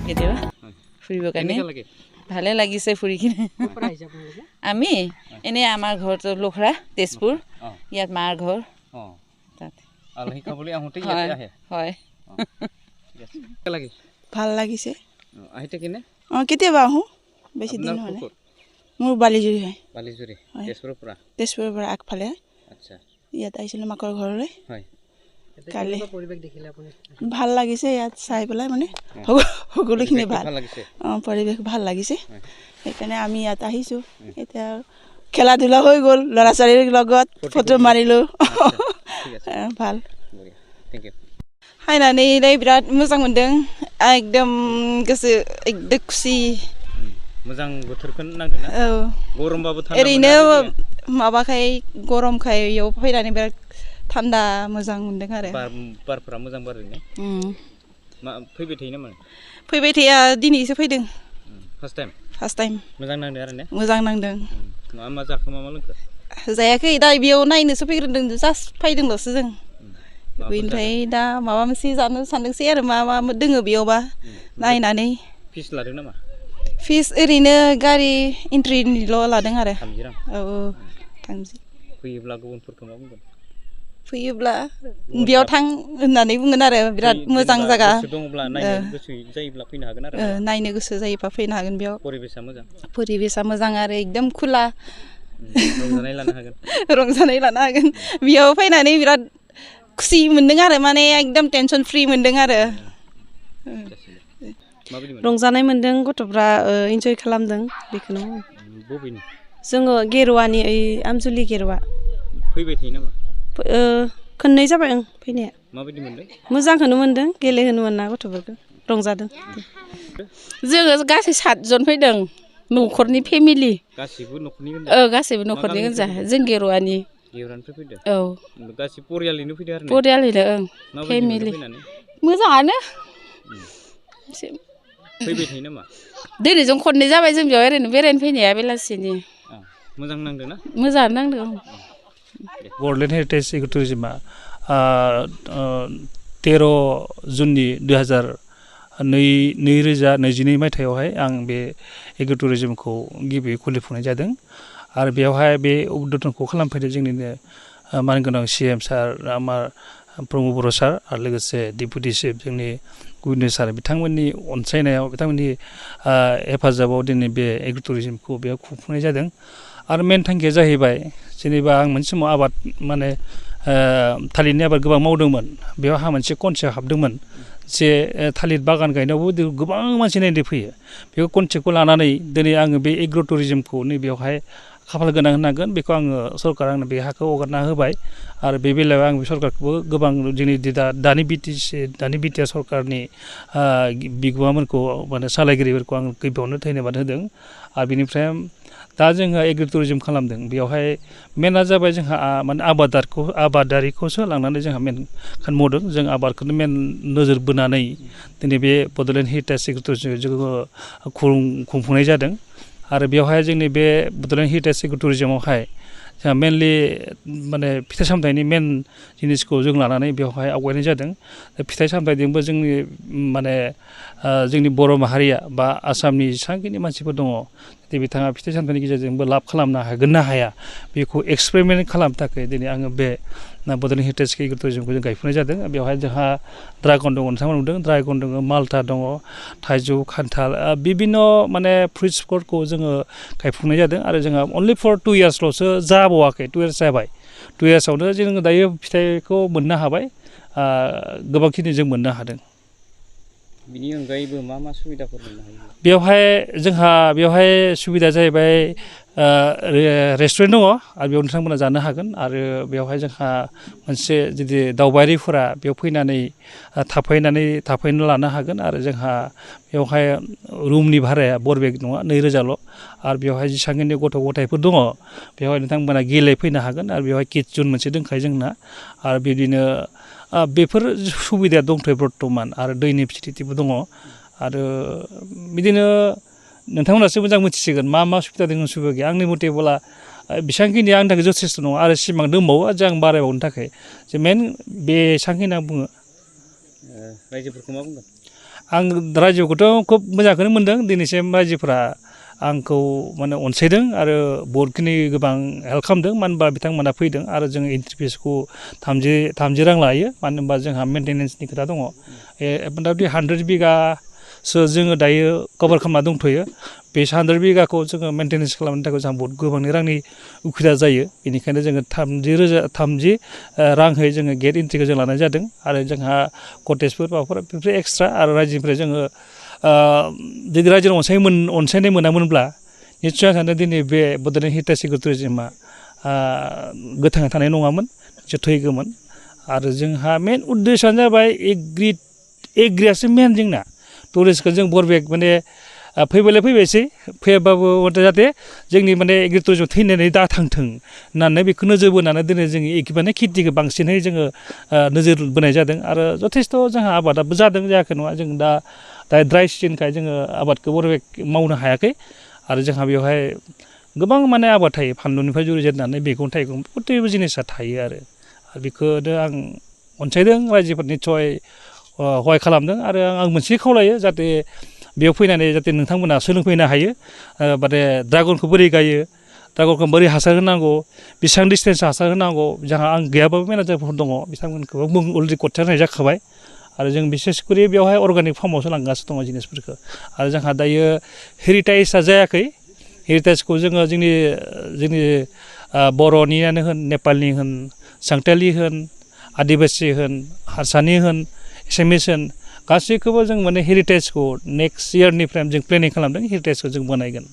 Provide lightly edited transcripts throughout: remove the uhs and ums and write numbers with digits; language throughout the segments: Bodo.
কেতিয়াবা ফুৰিবৰ কাৰণে ভালে লাগিছে ফুৰি কিনে আমি এনেই আমাৰ ঘৰটো লখৰা তেজপুৰ ইয়াত মাৰ ঘৰ তাত আলহী খাবলৈ আহোঁতে ইয়াতে আহে হয় ভাল লাগিছে আহিতে কিনে কেতিয়াবা আহোঁ বেছি দিন হোৱা নাই মোৰ বালিজুৰি হয় বালিজুৰি তেজপুৰৰ পৰা আগফালে আচ্ছা ইয়াত আহিছিলোঁ মাকৰ ঘৰলৈ হয় কালি ভাল লাগিছে ইয়াত চাই পেলাই মানে সকলোখিনি ভাল পৰিৱেশ ভাল লাগিছে সেইকাৰণে আমি ইয়াত আহিছোঁ এতিয়া খেলা ধূলা হৈ গ'ল ল'ৰা ছোৱালীৰ লগত ফটো মাৰিলোঁ ভাল हायनानै बिराद मोजां मोनदों एकदम गोसो एकदम खुसि मोजां बोथोरखौ नांदोंना औ गरमबाबो थान्दा ओरैनो माबाखाय गरमखाय बेयाव फैनानै बिराद थान्दा मोजां मोनदों आरो बारफोरा मोजां बारोने मा फैबाय थायो नामा फैबाय थाया दिनैसो फैदों फार्स्ट टाइम मोजां नांदों आरो ने मोजां नांदों मा जाखो मा लोंखो जायाखै दा बेयाव नायनोसो फैग्रोदों जास्ट फैदोंल'सो जों बेनिफ्राय दा माबा मोनसे जानो सानदोंसै आरो मा दोङो बेयावबा नायनानै फिस लादों नामा फिस ओरैनो गारि एन्ट्रिनिल' लादों आरो 30 रां औ 30 फैयोब्ला गुबुनफोरखौ मा बुंगोन फैयोब्ला बेयाव थां होननानै बुंगोन आरो बिराद मोजां जायगा गोसो दङब्ला नायनो गोसो जायोब्ला फैनो हागोन आरो नायनो गोसो जायोबा फैनो हागोन बेयाव परिबेसा मोजां आरो एकदम खुला रंजानाय लानो हागोन बेयाव फैनानै बिराद खुसि मोनदों आरो माने एकदम टेनसन फ्रि मोनदों आरो रंजानाय मोनदों गथ'फ्रा एन्जय खालामदों बेखौनो बबेनि जोङो गेरुवानि आमजुलि गेरुवा फैबाय थायो नामा खननै जाबाय फैनाया माबायदि मोनदों मोजांखौनो मोनदों गेलेहोनो मोनना गथ'फोरखौ रंजादों जोङो गासै 7 जन फैदों न'खरनि फेमिलि गासिबो न'खरनि गासैबो न'खरनि गोजा जों गेरुवानि गेरुवानिफ्राय फैदों औ गासै परियालैनो फैदों आरो परियालैनो फेमिलि मोजाङानो फैबाय थायो नामा दिनै जों खननै जाबाय जों बेयाव ओरैनो बेरायनो फैनाया बेलासिनि मोजां नांदों ना मोजाङानो नांदों बड'लेण्ड हेरिटेज इक'टुरिजमा 13 जुननि 2022 मायथाइयावहाय आं बे इक'टुरिजमखौ गिबियै खुलिफुंनाय जादों आरो बेवहाय बे उद्घाटनखौ खालामफैदों जोंनिनो मानगोनां CM सार आमार प्रमद बर' सार आरो लोगोसे डेपुटि चिफ जोंनि गुइनो सार बिथांमोननि अनसायनायाव बिथांमोननि हेफाजाबाव दिनै बे इक'टुरिजमखौ बेयाव खुंफुंनाय जादों आरो मेन थांखिया जाहैबाय जेनेबा आं मोनसे समाव आबाद माने थालिरनि आबाद गोबां मावदोंमोन बेवहा मोनसे कनसेप्ट हाबदोंमोन जे थालिर बागान गायनायावबो गोबां मानसि नायनो फैयो बेखौ कनसेप्टखौ लानानै दिनै आङो बे इक'टुरिजमखौ नैबेयावहाय खाफाल गोनां होनांगोन बेखौ आङो सरकारा आंनो बे हाखौ हगारना होबाय आरो बे बेलायाव आं बे सरकारखौबो गोबां जोंनि दानि बिटिआर सरकारनि बिगोमामोनखौ माने सालायगिरिफोरखौ आं गिबियावनो धन्यबाद होदों आरो बेनिफ्राय दा जोङो इक'टुरिजम खालामदों बेवहाय मेनआ जाबाय जोंहा माने आबादारिखौसो लांनानै जोंहा मेन खामानि मावदों जों आबादखौनो मेन नोजोर बोनानै दिनै बे बड'लेण्ड हेरिटेज इक'टुरिजमखौ जोङो खुंफुंनाय जादों आरो बेवहाय जोंनि बे बड'लेण्ड हेरिटेज इक'टुरिजमावहाय जोंहा मेनलि माने फिथाइ सामथाइनि मेन जिनिसखौ जों लानानै बेवहाय आवगायनाय जादों फिथाइ सामथाइजोंबो जोंनि माने जोंनि बर' माहारिया बा आसामनि जेसेबांखिनि मानसिफोर दङ बिथाङा फिथाइ सामथाइनि गेजेरजोंबो लाब खालामनो हागोन ना हाया बेखौ एक्सपेरिमेन्ट खालामनो थाखाय दिनै आङो बे बड'लेण्ड हेरिटेज इक'टुरिजमखौ जों गायफुनाय जादों बेवहाय जोंहा ड्रागन दङ नोंथांमोन नुदों ड्रागन दङ माल्टा दङ थाइजौ खान्थाल बिभिन्न माने फ्रुइट्सफोरखौ जोङो गायफुंनाय जादों आरो जोंहा अनलि फर 2 इयार्सल'सो जाबावाखै 2 इयार्स जाबाय 2 इयार्सआवनो जोङो दायो फिथाइखौ मोननो हाबाय गोबांखिनि जों मोननो हादों बिनि अनगायैबो मा सुबिदाफोर मोननो हायो बेवहाय सुबिदा जाहैबाय रेस्टुरेन्ट दङ आरो बेयाव नोंथांमोना जानो हागोन आरो बेवहाय जोंहा मोनसे जुदि दावबायारिफोरा बेयाव फैनानै थाफैनो लानो हागोन आरो जोंहा बेवहाय रुमनि भाराया बरबेक नङा 2000ल' आरो बेवहाय जेसेबांखिनि गथ' गथायफोर दङ बेवहाय नोंथांमोना गेलेफैनो हागोन आरो बेवहाय किड्स जन मोनसे दंखायो जोंना आरो बिदिनो बेफोर सुबिदाया दंथ'यो बर्थमान आरो दैनि फेसिलिटिबो दङ आरो बिदिनो नोंथांमोनासो मोजां मिथिसिगोन मा सुबिदा दङ सुबिदा गैया आंनि मथेबोला बेसेबांखिनि आंनि थाखाय जथेस्थ' नङा आरो सिमां दंबावो आं बारायबावनो थाखाय जे मेन बेसेबांखिनि आं बुङो रायजोफोरखौ मा बुंगोन आं रायजोखौथ' खोब मोजांखौनो मोनदों दिनैसिम रायजोफोरा आंखौ माने अनसायदों आरो बहुतखिनि गोबां हेल्प खालामदों मानो होनबा बिथांमोना फैदों आरो जों एन्ट्रि फिसखौ 30 रां लायो मानो होनबा जोंहा मेन्टेनेन्सनि खोथा दङ मथा मथि 100 बिगासो जोङो दायो कभार खालामना दंथ'यो बे 100 बिगाखौ जोङो मेन्टेनेन्स खालामनो थाखाय जोंहा बहुत गोबांनि रांनि उसुबिदा जायो बेनिखायनो जोङो 30 रांहै जोङो गेट एन्ट्रिखौ जों लानाय जादों आरो जोंहा कटेजफोर माबाफोर बेफोर एक्सट्रा आरो रायजोनिफ्राय जोङो जुदि रायजोनि अनसायनाय मोनामोनब्ला निस्सय आं सानो दिनै बे बड'लेण्ड हेरिटेज इक'टुरिजमा गोथाङै थानाय नङामोन थैगौमोन आरो जोंहा मेन उद्देश्यआनो जाबाय एग्रियासो मेन जोंना टुरिस्टखौ जों बरबेक माने फैबालाय फैबायसै फैयाबाबो जाहाथे जोंनि माने एग्रि टुरिजम थैनानै दा थांथों होननानै बेखौ नोजोर बोनानै दिनै जोङो माने खेथिखौ बांसिनहै जोङो नोजोर बोनाय जादों आरो जथेस्थ' जोंहा आबादाबो जादों जायाखै नङा जों दा ड्राइ सिजनखाय जोङो आबादखौ बरबेक मावनो हायाखै आरो जोंहा बेवहाय गोबां माने आबाद थायो फानलुनिफ्राय जुरिजेननानै मैगं थाइगं गासैबो जिनिसा थायो आरो बेखौनो आं अनसायदों रायजोफोर निस्सय हय खालामदों आरो आं मोनसे खावलायो जाहाथे बेयाव फैनानै जाहाथे नोंथांमोना सोलोंफैनो हायो माने ड्रागनखौ बोरै गायो ड्रागनखौ बोरै हासार होनांगौ बेसेबां डिसटेन्स हासार होनांगौ जोंहा आं गैयाबाबो मेनेजारफोर दङ बिथांमोनखौबो अलरेडि कन्टेक्ट जाखाबाय आरो जों बिसेसकरि बेवहाय अर्गानिक फार्मावसो लांगासिनो दङ जिनिसफोरखौ आरो जोंहा दायो हेरिटेजआ जायाखै हेरिटेजखौ जोङो जोंनि बर'नियानो होन नेपालनि होन सान्थालि होन आदिबासि होन हारसानि होन एसामिस होन गासैखौबो जों माने हेरिटेजखौ नेक्स्ट इयारनिफ्राय जों प्लेनिं खालामदों हेरिटेजखौ जों बानायगोन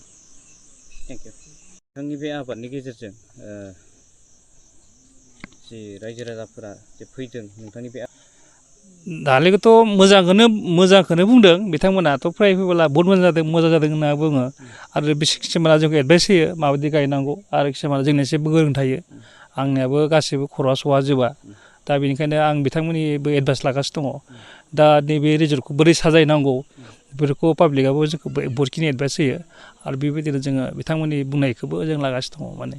थेंक इउ नोंथांनि बे आबादनि गेजेरजों जि रायजो राजाफोरा जे फैदों नोंथांनि बे दालेखौथ' मोजांखौनो बुंदों बिथांमोनाथ' फ्राय फैबोला बहुत मोजां जादों होनना बुङो आरो किसुमाना जोंखौ एडभाइस होयो माबायदि गायनांगौ आरो किसुमाना जोंनि एसे गोरों थायो आंनियाबो गासैबो खर'आ सौहाजोबा दा बेनिखायनो आं बिथांमोननिबो एडभाइस लागासिनो दङ दा नैबे रिजर्टखौ बोरै साजायनांगौ बेफोरखौ पाब्लिकआबो जोंखौ बहुतखिनि एडभाइस होयो आरो बेबायदिनो जोङो बिथांमोननि बुंनायखौबो जों लागासिनो दङ माने